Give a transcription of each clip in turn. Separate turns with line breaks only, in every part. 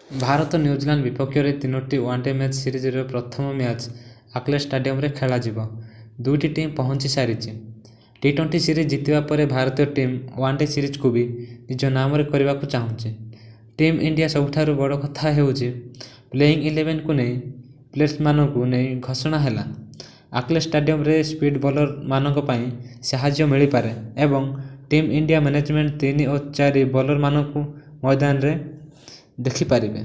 Bharat New Zealand ବିପକ୍ଷରେ ତିନୋଟି one-day match ସିରିଜର ପ୍ରଥମ ମ୍ୟାଚ୍ ଅକଲେଣ୍ଡ ଷ୍ଟାଡିୟମରେ ଖେଳାଯିବ। ଦୁଇଟି ଟିମ୍ ପହଞ୍ଚି ସାରିଛି। ଟି-ଟ୍ୱେଣ୍ଟି ସିରିଜ ଜିତିବା ପରେ ଭାରତୀୟ ଟିମ୍ ୱାନଡେ ସିରିଜକୁ ବି ନିଜ ନାମରେ କରିବାକୁ ଚାହୁଁଛି। ଟିମ୍ ଇଣ୍ଡିଆ ସବୁଠାରୁ ବଡ଼ କଥା ହେଉଛି ପ୍ଲେଇଂ ଇଲେଭେନକୁ ନେଇ ପ୍ଲେୟର୍ସମାନଙ୍କୁ ନେଇ ଘୋଷଣା ହେଲା। ଅକଲେଣ୍ଡ ଷ୍ଟାଡିୟମରେ ସ୍ପିଡ୍ ବୋଲରମାନଙ୍କ ପାଇଁ ସାହାଯ୍ୟ ମିଳିପାରେ ଏବଂ ଟିମ୍ ଇଣ୍ଡିଆ ମ୍ୟାନେଜମେଣ୍ଟ ତିନି ଓ ଚାରି ବୋଲରମାନଙ୍କୁ ମଇଦାନରେ ଦେଖିପାରିବେ।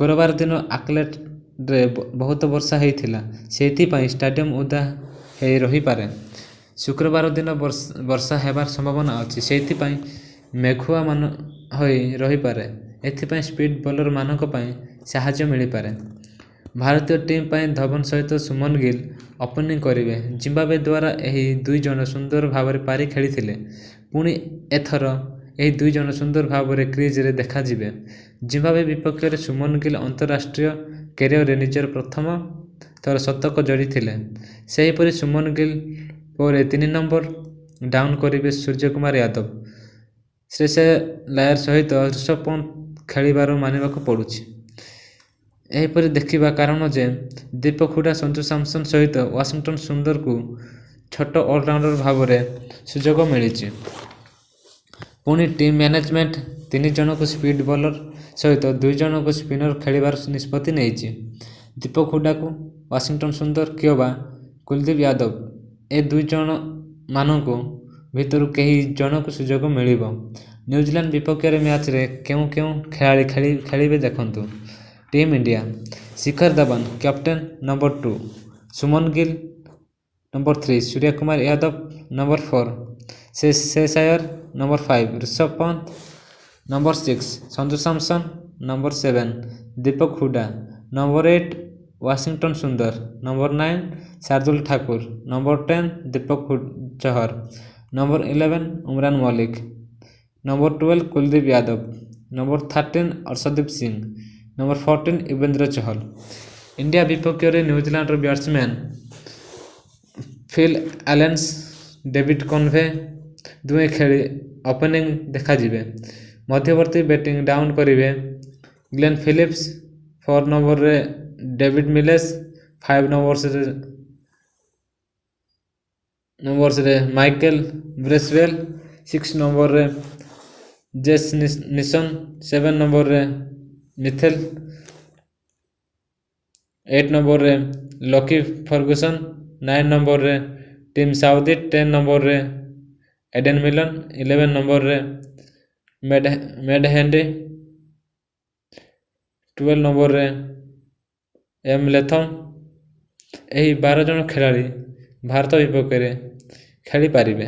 ଗୁରୁବାର ଦିନ ଅକଲେଣ୍ଡରେ ବହୁତ ବର୍ଷା ହୋଇଥିଲା, ସେଇଥିପାଇଁ ଷ୍ଟାଡିୟମ ଓଦା ହୋଇ ରହିପାରେ। ଶୁକ୍ରବାର ଦିନ ବର୍ଷା ହେବାର ସମ୍ଭାବନା ଅଛି, ସେଇଥିପାଇଁ ମେଘୁଆ ହୋଇ ରହିପାରେ। ଏଥିପାଇଁ ସ୍ପିଡ୍ ବୋଲରମାନଙ୍କ ପାଇଁ ସାହାଯ୍ୟ ମିଳିପାରେ। ଭାରତୀୟ ଟିମ୍ ପାଇଁ ଧୱନ ସହିତ ଶୁଭମନ ଗିଲ୍ ଓପନିଂ କରିବେ। ଜିମ୍ବାୱେ ଦ୍ୱାରା ଏହି ଦୁଇ ଜଣ ସୁନ୍ଦର ଭାବରେ ପାରି ଖେଳିଥିଲେ। ପୁଣି ଏଥର ଏହି ଦୁଇ ଜଣ ସୁନ୍ଦର ଭାବରେ କ୍ରିଜରେ ଦେଖାଯିବେ। ଜିମ୍ବାୱେ ବିପକ୍ଷରେ ଶୁଭମନ ଗିଲ୍ ଅନ୍ତରାଷ୍ଟ୍ରୀୟ କ୍ୟାରିୟରରେ ନିଜର ପ୍ରଥମ ଥର ଶତକ ଯୋଡ଼ିଥିଲେ। ସେହିପରି ଶୁଭମନ ଗିଲ୍ ପରେ ତିନି ନମ୍ବର ଡାଉନ୍ କରିବେ ସୂର୍ଯ୍ୟକୁମାର ଯାଦବ। ଶ୍ରେୟସ ଆୟର ସହିତ ଋଷଭ ପନ୍ତ ଖେଳିବାର ମାନିବାକୁ ପଡ଼ୁଛି। ଏହିପରି ଦେଖିବା କାରଣ ଯେ ଦୀପକ ହୁଡା, ସଞ୍ଜୁ ସାମସନ ସହିତ ୱାଶିଂଟନ ସୁନ୍ଦରଙ୍କୁ ଛୋଟ ଅଲରାଉଣ୍ଡର ଭାବରେ ସୁଯୋଗ ମିଳିଛି। ପୁଣି ଟିମ୍ ମ୍ୟାନେଜମେଣ୍ଟ ତିନି ଜଣଙ୍କୁ ସ୍ପିଡ୍ ବୋଲର ସହିତ ଦୁଇ ଜଣଙ୍କୁ ସ୍ପିନର ଖେଳିବାର ନିଷ୍ପତ୍ତି ନେଇଛି। ଦୀପକ ହୁଡାକୁ ୱାଶିଂଟନ ସୁନ୍ଦର କିମ୍ବା କୁଲଦୀପ ଯାଦବ ଏ ଦୁଇ ଜଣ ମାନଙ୍କୁ ଭିତରୁ କେହି ଜଣକୁ ସୁଯୋଗ ମିଳିବ। ନ୍ୟୁଜିଲାଣ୍ଡ ବିପକ୍ଷରେ ମ୍ୟାଚରେ କେଉଁ କେଉଁ ଖେଳାଳି ଖେଳିବେ ଦେଖନ୍ତୁ। Team India: Shikhar Dhawan captain, number 2 Shubman Gill, number 3 Suryakumar Yadav, number 4 Shreyas Iyer, number 5 Rishabh Pant, number 6 Sanju Samson, number 7 Deepak Hooda, number 8 Washington Sundar, number 9 Shardul Thakur, number 10 Deepak Chahar, number 11 Umran Malik, number 12 Kuldeep Yadav, number 13 Arshdeep Singh, number 14 Yuzvendra Chahal. India ବିପକ୍ଷରେ ନ୍ୟୁଜିଲାଣ୍ଡର batsman feel ଆଲେନ୍ସ, David କନଭେ ଦୁହେଁ ଖେଳି opening ଦେଖାଯିବେ। ମଧ୍ୟବର୍ତ୍ତୀ batting down କରିବେ Glenn Phillips, 4 ନମ୍ବରରେ David Miles, 5 ନମ୍ବର୍ସରେ Michael Bracewell, 6 ନମ୍ବରରେ ଜେସ୍ ନିସନ୍, 7 ନମ୍ବରରେ ମିଥେଲ, 8 ନମ୍ବରରେ ଲକି ଫର୍ଗୁସନ୍, 9 ନମ୍ବରରେ ଟିମ୍ ସାଉଦି, 10 ନମ୍ବରରେ ଏଡେନ୍ ମିଲନ, 11 ନମ୍ବରରେ ମେଟ୍ ହେନରୀ, 12 ନମ୍ବରରେ ଏମ୍ ଲେଥମ୍। ଏହି 12 ଜଣ ଖେଳାଳି ଭାରତ ବିପକ୍ଷରେ ଖେଳିପାରିବେ।